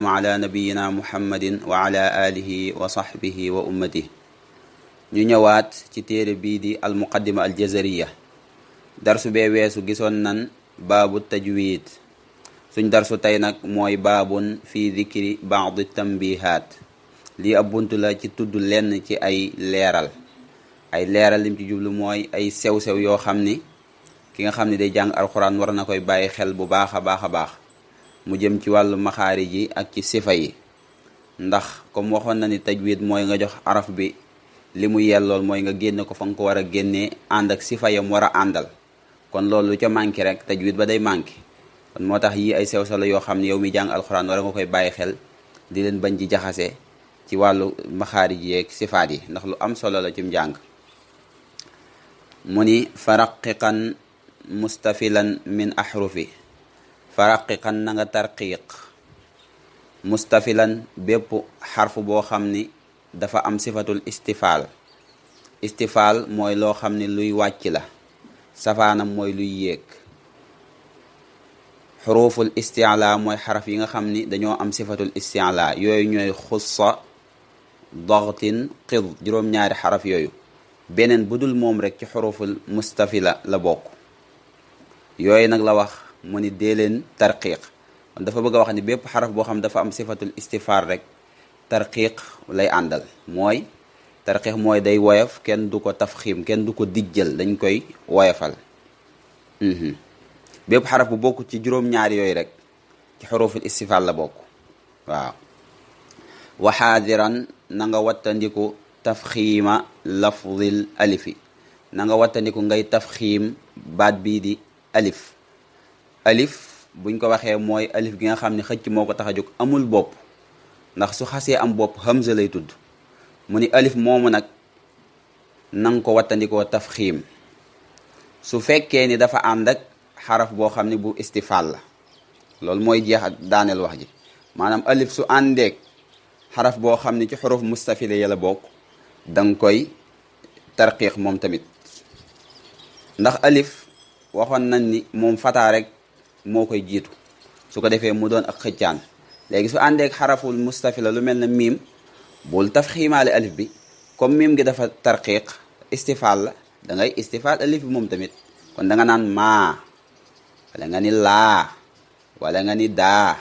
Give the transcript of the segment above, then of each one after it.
ala nabiyina muhammadin wa ala alihi wa sahbihi wa ummatihi ñu ñëwaat ci téere bii di almuqaddima aljazariya. darsu bee weesu gisoon nan baabu tajwid. suñ darsu tey nag mooy baabun fi dikri baadi tambihaat. lii ab bunt la ci tudd lenn ci ay leeral lim ci jublu mooy ay sew-sew yoo xam ni ki nga xam ni day jàng alxuraan war na koy bàyyi xel bu baax a baax mu jëm ci wàllu maxaarij yi ak ci sifa yi, ndax comme waxoon na ni tajwid mooy nga jox araf bi li mu yellool mooy nga génne ko fa nga ko war a génnee ànd ak sifa yam war a àndal. kon loolu lu ca manqué rek tajwid ba day manqué. kon moo tax yii ay sew-sew la yoo xam ne yow mi jàng alxuraan war nga koy bàyyi xel di leen bañ ci jaxase ci wàllu maxaarij yeeg sifaat yi, ndax lu am solo la cim njàng. mu ni faraqiqan mustafilan min ahrufi. faraqiqan na nga tarqiq mustafilan bépp xarfu boo xam ni dafa am sifatul istifaal mooy loo xam ni luy wàcc la, safaanam mooy luy yéeg. xuruful isti'la mooy xaraf yi nga xam ni dañoo am sifatul isti'la, yooyu ñooy xussa, dagtin, qid, juróom-ñaari xaraf yooyu. beneen bu dul moom rek ci xuruful mustafila la bokk. yooyu nag la wax mu ni dee leen tarqiq. kon dafa bëgg a wax ni bépp xaraf boo xam dafa am sifatul istifaal rek tarqiq lay àndal. mooy tarqiq mooy day woyof, kenn du ko tafxiim, kenn du ko dijjal, dañ koy woyofal. bépp xaraf bu bokk ci juróom-ñaari yooyu rek ci xuruful istifaal la bokk. waaw. waxaadiran na nga wattandiku tafxiima lafdil alifi. na nga wattandiku ngay tafxiim baat bii di alif. alif buñ ko waxee mooy alif gi nga xam ne xëcc moo ko tax a jóg, amul bopp, ndax su xasee am bopp hamza lay tudd. mu ni alif moomu nag nanga ko wattandikoo tafxiim su fekkee ni dafa ànd ak xaraf boo xam ne bu istifaal la. loolu mooy jeex daaneel wax ji. maanaam alif su àndeek xaraf boo xam ne ci xuruf mustafila ya la bokk, danga koy tarqiq moom tamit. ndax alif waxoon nañ ni moom fataa rek moo koy jiitu, su ko defee mu doon ak xëccaan. léegi su àndeek xaraful mustafila lu mel na miim, bul tafxiimaale alif bi, comme miim gi dafa tarqiq istifaal la, da ngay istifaal alif bi moom tamit. kon da nga naan maa, wala nga ni laa, wala nga ni daa,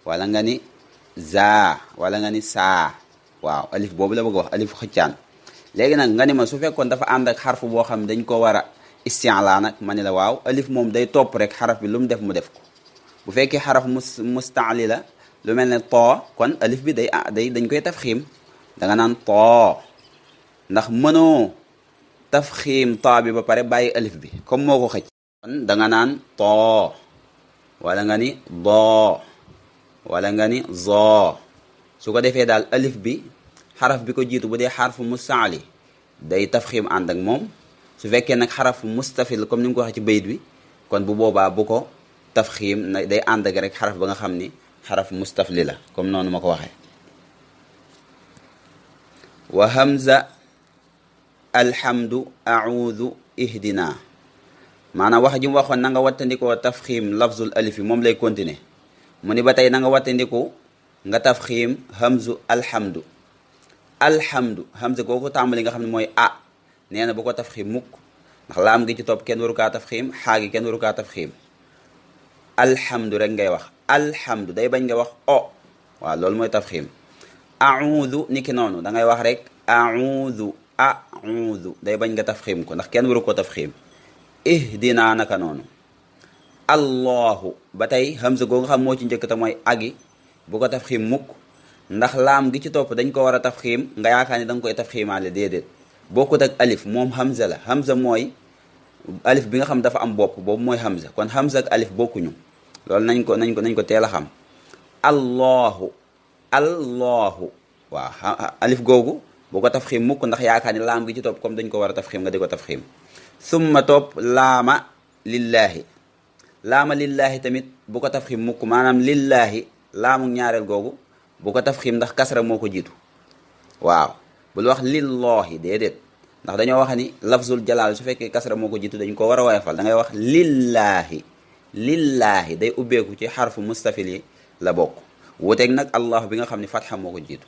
wala nga ni zaa, wala nga ni saa. waaw, alif boobu la bëgg wax, alif xëccaan. léegi nag nga ni ma su fekkoon dafa ànd ak xarfu boo xam dañ ko war a isti'la nag, ma ne la waaw, alif moom day topp rek xaraf bi lu mu def mu def ko. bu fekkee xaraf musta'li la lu mel ne too, kon alif bi dañ koy tafxiim. da nga naan too, ndax mënoo tafxiim taa bi ba pare bàyyi alif bi comme moo ko xëcc. kon da nga naan too, wala nga ni doo, wala nga ni zoo. su ko defee daal alif bi xaraf bi ko jiitu bu dee xarfu musta'li day tafxiim ànd ak moom. su fekkee nag xarafu mustafil comme ni nga ko waxee ci bayit bi, kon bu boobaa bu ko tafxiim day ànd ak rek xaraf ba nga xam ni xaraf mustafli la, comme noonu ma ko waxee. wa hamza alhamdu a'udhu ihdina. maanaam wax ji mu waxoon na nga wattandikoo tafxiim lafzul alif yi moom lay continuer. mu ni ba tey na nga wattandiku nga tafxiim hamzu alhamdu. alhamdu hamza kooku tàmbali nga xam ne mooy a, nee na bu ko tafxiim mukk, ndax laam gi ci topp kenn waru kaa tafxiim, xaa gi kenn waru kaa tafxiim. alhamdu rek ngay wax. alhamdu day bañ nga wax o. waaw, loolu mooy tafxiim. a'udhu niki noonu da ngay wax rek a'udhu. day bañ nga tafxiim ko, ndax kenn waru ko tafxiim. ihdina naka noonu. allahu ba tey hamza googu xam moo ci njëkk te mooy agi, bu ko tafxiim mukk, ndax laam gi ci topp dañ ko war a tafxiim, nga yaakaar ni da nga koy tafxiimaale. déedéet, bokkut ak alif, moom hamza la. hamza mooy alif bi nga xam dafa am bopp, boobu mooy hamza. kon hamza ak alif bokkuñu. loolu nañ ko teel a xam. allahu. waaw, alif googu boo ko tafxiim mukk, ndax yaakaar ni laam gi ci topp comme dañ ko war a tafxiim nga di ko tafxiim. summa topp laama lillahi. laama lillahi tamit bu ko tafxiim mukk, maanaam lillahi laamu ñaareel googu bu ko tafxiim, ndax kasra moo ko jiitu. waaw, bul wax lillahi, déedéet, ndax dañoo wax ni lafzul jalaal su fekkee kasra moo ko jiitu dañ ko war a woyofal. da ngay wax lillahi. lillaahi day ubbeeku ci xarfu mustafil yi la bokk. wuuteeg nag allahu bi nga xam ne fatxa moo ko jiitu.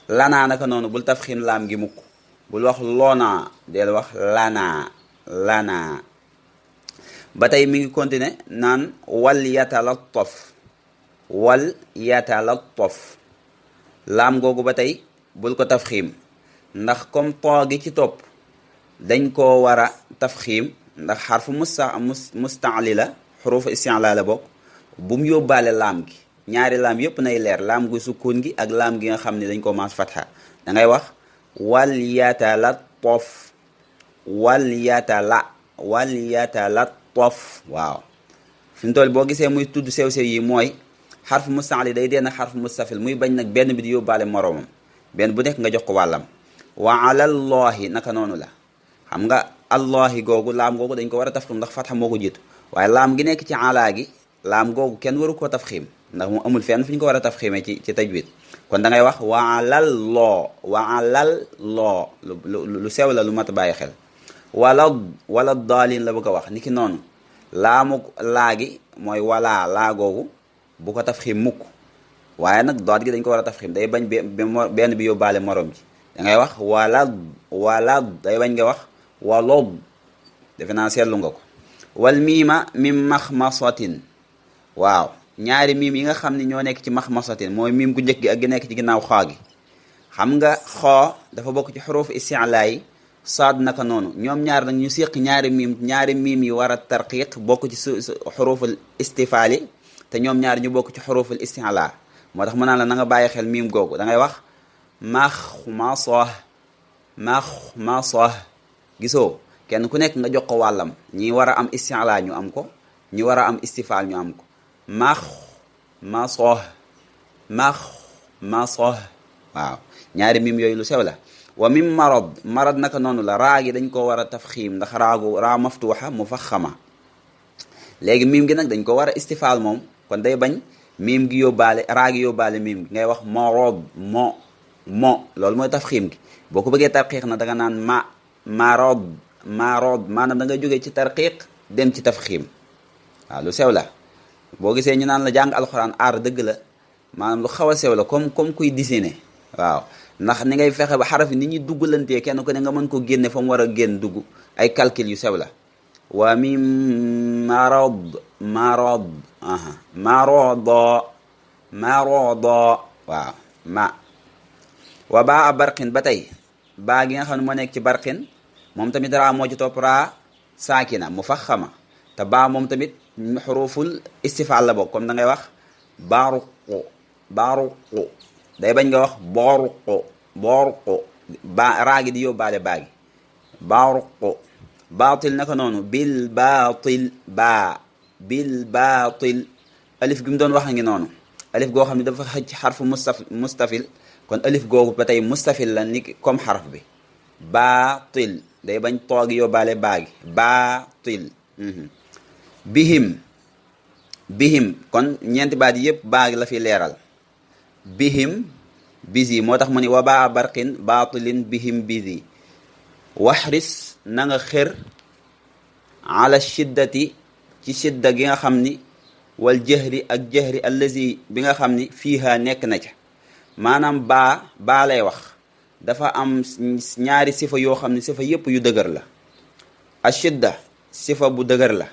lanaa naka noonu bul tafxiim laam gi mukk, bul wax loonaa, del wax lanaa. ba tey mi ngi continuer naan wal yatalattaf laam googu ba tey bul ko tafxiim, ndax comme too gi ci topp dañ koo war a tafxiim, ndax xarfu mustaali la, xurufu isti'laa la bokk, bu mu yóbbaale laam gi. ñaari laam yépp nay leer, laam gu sukkoon gi ak laam gi nga xam ne dañ ko maas fatxa. da ngay wax wal yatalattaf waaw. fi mu toll boo gisee muy tudd sew-sew yi mooy xarfu mustaali day deen xarfu mustafil, muy bañ nag benn bi di yóbbaale moroomam, benn bu nekk nga jox ko wàllam. wa alallahi naka noonu la, xam nga allahi googu laam googu dañ ko war a tafxiim ndax fatxa moo ko jiitu, waaye laam gi nekk ci alaa gi laam googu kenn waru koo tafxiim ndax mu amul fenn fi ñu ko war a tafxiimee ci tajwid. kon da ngay wax wa alalloo lu sew la, lu mat a bàyyi xel. wala daalin la bëgg a wax ni ki noonu laamu laa gi mooy walaa laa googu bu ko tafxiim mukk, waaye nag doot gi dañ ko war a tafxiim, day bañ benn bi yóbbaale morom ji. da ngay wax walad day bañ nga wax walod, defe naa seetlu nga ko. wal miima min maxmasatin, waaw ñaari miim yi nga xam ne ñoo nekk ci maxmasatin mooy miim gu njëkk gi ak gi nekk ci ginnaaw xoo gi. xam nga xoo dafa bokk ci xuruuf isti'laa yi, saad naka noonu, ñoom ñaar nag ñu séq ñaari miim yi war a tarqiq bokk ci xuruuful istifaali, te ñoom ñaar ñu bokk ci xuruuful isti'laa. moo tax mu naan la na nga bàyyi xel miim googu. da ngay wax maxmasah, gisoo kenn ku nekk nga jox ko wàllam, ñi war a am isti'laa ñu am ko, ñi war a am istifaal ñu am ko. maxmasah waaw ñaari miim yooyu lu sew la. wa min marad naka noonu la, raa gi dañ ko war a tafxiim ndax raa maftuuxa mufaxama. léegi miim gi nag dañ ko war a istifaal moom, kon day bañ miim gi yóbbaale raa gi yóbbaale miim gi, ngay wax marad loolu mooy tafxiim gi. boo ko bëggee tarqiiq na da nga naan marad maanaam da nga jógee ci tarqiiq dem ci tafxiim. waaw lu sew la, boo gisee ñu naan la jàng alxuraan aar dëgg la, maanaam lu xaw a sew la comme kuy dessiner. waaw ndax ni ngay fexe ba xaraf yi ni ñuy duggalantee kenn ku ne nga mën ko génne fa mu war a génn dugg, ay calcul yu sew la. wa min marad waaw wa baa a barqin ba tey baa gi nga xam ne moo nekk ci barqin moom tamit raa moo ci topp raa saakina mufaxama, te baa moom tamit xuruful istifaal la bokk, comme da ngay wax baruqu day bañ nga wax boruqu ba raa gi di yóbbaale baa gi. baruqu baatil naka noonu bil baatil alif gi mu doon wax a ngi noonu, alif goo xam ne dafa xëcc xarfu mustafil, kon alif googu ba tey mustafil la ni comme xaraf bi. baatil day bañ toogi yóbbaale baa gi, baatil. bihim kon ñeenti baat yëpp baa la fi leeral. bihim bisi moo tax mu ni wa baa barqin baatilin bihim bisi. waxris na nga xër ala shiddati ci shidda gi nga xam ni, wal jahri ak jahri allazi bi nga xam ni fiiha nekk na ca. maanaam baa lay wax dafa am ñaari sifa yoo xam ne sifa yépp yu dëgër la. ashidda sifa bu dëgër la,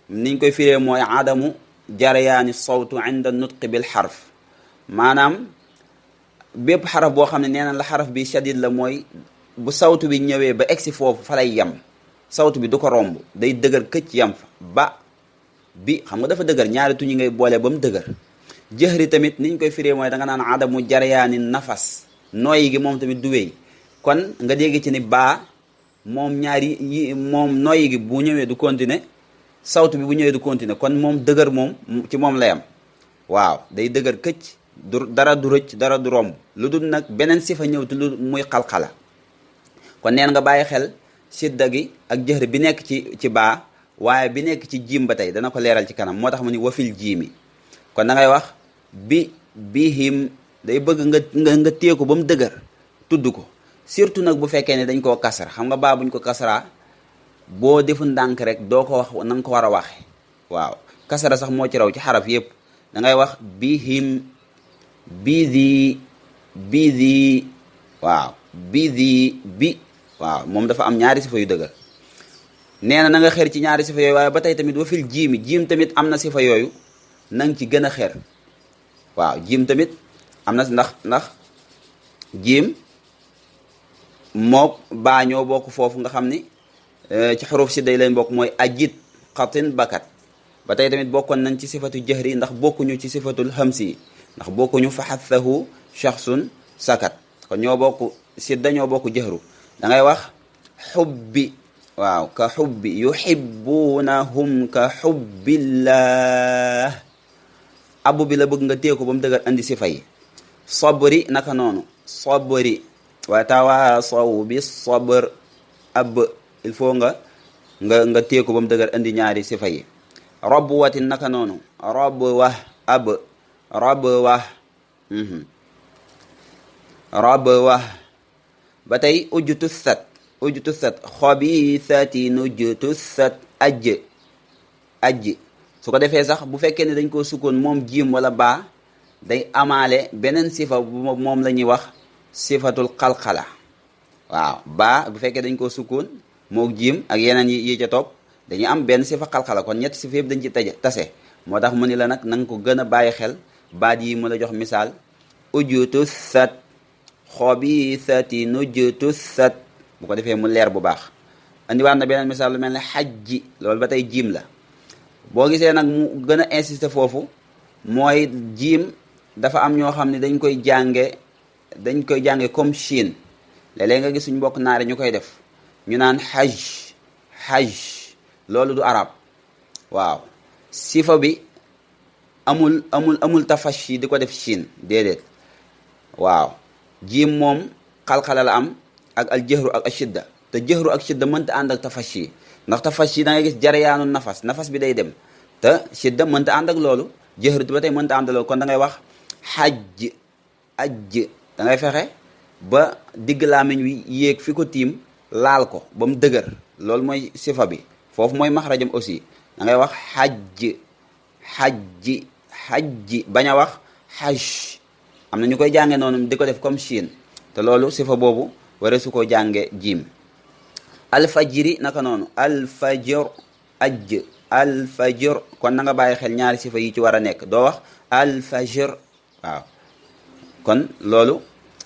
niñ koy firee mooy adamu jarayaani sawtu inda nutqi bil xarf. maanaam bépp xaraf boo xam ne nee na la xaraf bi shadid la, mooy bu sawtu bi ñëwee ba egsi foofu fa lay yem, sawtu bi du ko romb, day dëgër këcc yam fa. ba bi xam nga dafa dëgër, ñaari tuñi ngay boole ba mu dëgër. jëhri tamit niñ koy firee mooy da nga naan adamu jarayaani nafas, nooyi gi moom tamit du wéy. kon nga dégg ci ni baa moom moom nooyi gi bu ñëwee du continuer, sawtu bi bu ñëwee du continuer, kon moom dëgër moom ci moom la yam. waaw day dëgër këcc, dara du rëcc, dara du romb, lu dul nag beneen sifa ñëw te lu muy xalxala. kon neen nga bàyyi xel sidda gi ak jëhri bi nekk ci baa, waaye bi nekk ci jiim ba tey dana ko leeral ci kanam. moo tax mu ni wafil jiimi, kon da ngay wax bihim, day bëgg nga téye ko ba mu dëgër tudd ko. surtout nag bu fekkee ne dañ koo kasara, xam nga baa buñ ko kasaraa boo defu ndànk rek doo ko wax na nga ko war a waxe. waaw kasara sax moo ci raw ci xaraf yépp. da ngay wax bihim bidi bidi waaw bidi bi waaw moom dafa am ñaari sifa yu dëgër nee na nga xeer ci ñaari sifa yooyu waaye ba tey tamit wa fil jiimi jiim tamit am na sifa yooyu nang ci gën a xeer waaw jiim tamit am na ndax jiim mook baa ñoo bokk foofu nga xam ni ci xuruf si day leen bokk mooy ajit xatin bakat ba tey tamit bokkoon nañ ci sifatu jahri ndax bokkuñu ci sifatul hamsi ndax bokkuñu fa xathahu shaxsun sakat kon ñoo bokk sidda ñoo bokk jahru da ngay wax xubbi waaw ka xubbi yuhibbunahum ka xubbillah abu bi la bëgg nga téye ko ba mu dëgër andi sifa yi sabri naka noonu sabri wa tawaasaw bi sabr ab il faut nga téye ko ba mu dëgër andi ñaari sifa yi rabwatin naka noonu rabwa ab rabwa rabwa ba tey ujtusat xabiisatin ujtusat ajj su ko defee sax bu fekkee ne dañ koo sukkoon moom jiim wala baa day amaale beneen sifa moom la ñuy wax sifatul xalxala waaw baa bu fekkee dañ koo sukkoon mook jiim ak yeneen yi ca topp dañuy am benn sifa xalxala kon ñetti sifa yëpp dañ ci tase moo tax mu ni la nag na nga ko gën a bàyyi xel baat yi mu la jox misaal ujtusat xabiisatin ujtusat bu ko defee mu leer bu baax andiwaat na beneen misaal lu mel ne xajji loolu ba tey jiim la boo gisee nag mu gën a insister foofu mooy jiim dafa am ñoo xam ne dañ koy jànge comme Chine léeg-léeg nga gis suñu mbokk naari ñu koy def ñu naan xaj loolu du arab waaw sifa bi amul tafashi di ko def Chine déedéet waaw jiim moom xalxala la am ak al jëhru ak ashidda te jëhru ak shidda mënta ànd ak tafashi ndax tafashi da ngay gis jarayaanu nafas bi day dem te shidda mënta ànd ak loolu jëhru ba tey mënta ànd ak loolu kon da ngay wax xajj ajj da ngay fexe ba digg laamiñ wi yéeg fi ko tiim laal ko ba mu dëgër loolu mooy sifa bi foofu mooy maxrajam aussi da ngay wax xajji bañ a wax xaj am na ñu koy jànge noonu di ko def comme Chine te loolu sifa boobu wara su ko jànge jiim alfajiri naka noonu alfajir alfajir kon na nga bàyyi xel ñaari sifa yi ci war a nekk doo wax alfajir waaw kon loolu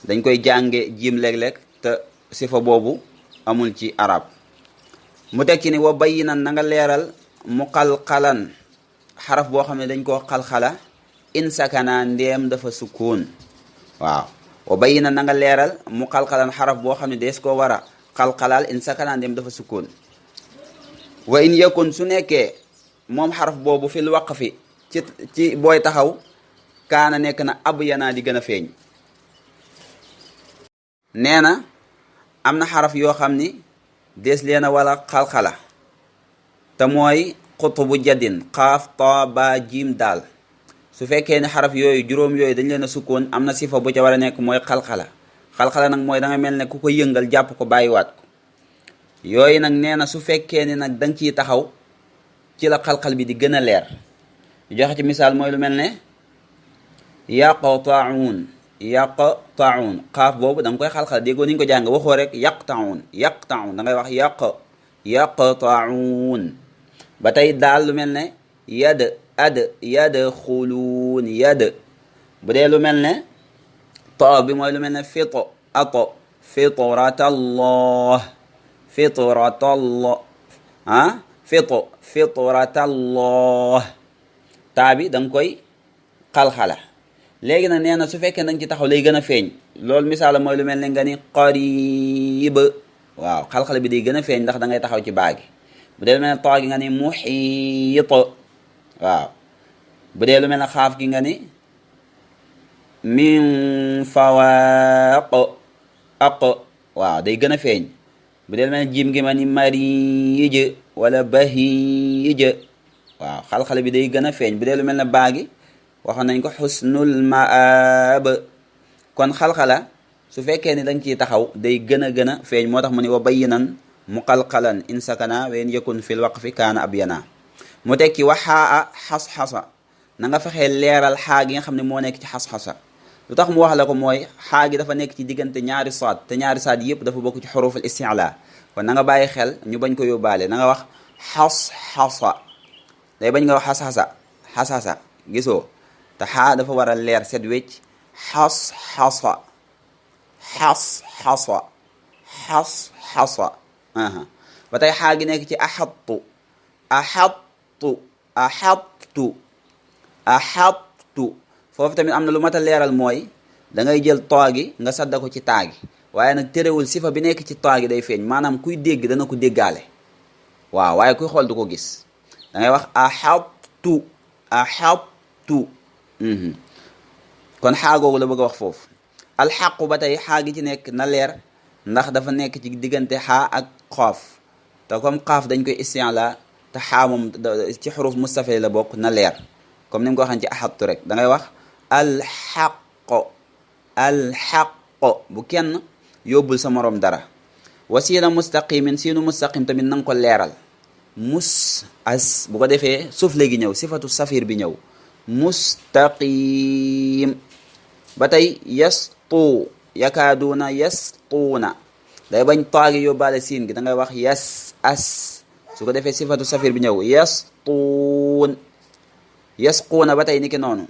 dañ koy jànge jiim léeg-léeg te sifa boobu amul ci arab mu tekki ni wa bayinan na nga leeral muqalqalan xaraf boo xam ne dañ koo xalxala in sakana ndeem dafa sukkoon waaw wa bayinan na nga leeral muqalqalan xaraf boo xam ne dees koo war a xalxalaal in sakana ndeem dafa sukkoon wa in yakun su nekkee moom xaraf boobu fil waqfi ci booy taxaw kaana nekk na ab yanaa di gën a feeñ nee na am na xaraf yoo xam ni dees leen a wala xalxala te mooy xutubu jaddin xaaf ta ba jiim daal su fekkee ne xaraf yooyu juróom yooyu dañ leen a sukkoon am na sifa bu ca war a nekk mooy xalxala nag mooy da nga mel ne ku ko yëngal jàpp ko bàyyiwaat ko yooyu nag nee na su fekkee ne nag da nga ciy taxaw ci la xalxal bi di gën a leer ñu joxe ci misaal mooy lu mel ne yaqta'un xaaf boobu da nga koy xalxal déggoo ni ñu ko jàng waxoo rek yaqta'un da ngay wax yaqta'un ba tey daal lu mel ne yadxuluun bu dee lu mel ne ta bi mooy lu mel ne fitratallah taa bi da nga koy xalxala léegi nag nee na su fekkee danga ci taxaw lay gën a feeñ loolu misaala mooy lu mel ne nga ni qarib waaw xalxala bi day gën a feeñ ndax da ngay taxaw ci baagi bu dee lu mel ne taa gi nga ni muxiit waaw bu dee lu mel ne xaaf gi nga ni min fawaaq waaw day gën a feeñ bu dee lu mel ne jiim gi ma ni marij wala bahij waaw xalxala bi day gën a feeñ bu dee lu mel ne baagi waxoon nañ ko xusnul maab kon xalxala su fekkee ni da nga ciy taxaw day gën a feeñ moo tax mu ne wa bayinan muqalqalan in sakana wa in yakun fil waqfi kaana abyana mu tekki waxaa xas-xasa na nga fexee leeral xaa gi nga xam ne moo nekk ci xas-xasa lu tax mu wax la ko mooy xaa gi dafa nekk ci diggante ñaari saad te ñaari saad yëpp dafa bokk ci xuruf al isti'la kon na nga bàyyi xel ñu bañ ko yóbbaale na nga wax xas-xasa day bañ nga wax xas-xasa xas-xasa gisoo te xaa dafa war a leer set wecc xas-xasa xas-xasa xas-xasa ba tey xaa gi nekk ci axattu axattu axattu axattu foofu tamit am na lu mat a leeral mooy da ngay jël too gi nga sadda ko ci taa gi waaye nag terewul sifa bi nekk ci too gi day feeñ maanaam kuy dégg dana ko déggaale waaw waaye kuy xool du ko gis da ngay wax axattu axattu kon xaa googu la bëgg a wax foofu alxaqu ba tey xaa gi ci nekk na leer ndax dafa nekk ci diggante xaa ak xaaf te comme xaaf dañ koy isti'la te xaa moom ci xuruf mustafil la bokk na leer comme ni nga ko waxee ci axattu rek da ngay wax alxaqo alxaqo bu kenn yóbbul sa morom dara wasiila mustaqimin siinu mustaqim tamit na nga ko leeral mus as bu ko defee suuf léegi ñëw sifatu safir bi ñëw mustaqim ba tey yastu yakaaduuna yastuuna day bañ taagi yóbbaale siin gi da ngay wax yas as su ko defee sifatu safir bi ñëw yastuun yasquuna ba tey ni ki noonu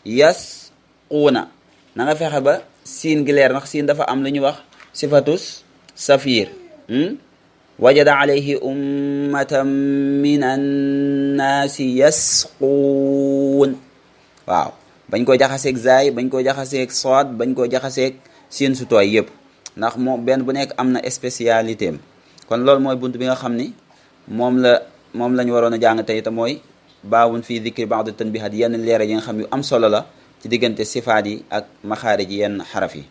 yasquuna na nga fexe ba siin gi leer ndax siin dafa am lu ñuy wax sifatus safir wajada alayhi ummatan min annaasi yasquun waaw bañ koo jaxaseeg zaay bañ koo jaxaseeg sood bañ koo jaxaseeg siin su tooy yëpp ndax moom benn bu nekk am na spécialité am kon loolu mooy bunt bi nga xam ni moom lañu waroon a jàng tey te mooy baawun fii dikri ba'd tanbihat yenn leera yi nga xam yu am solo la ci diggante sifaat yi ak maxaarij yi yenn xaraf yi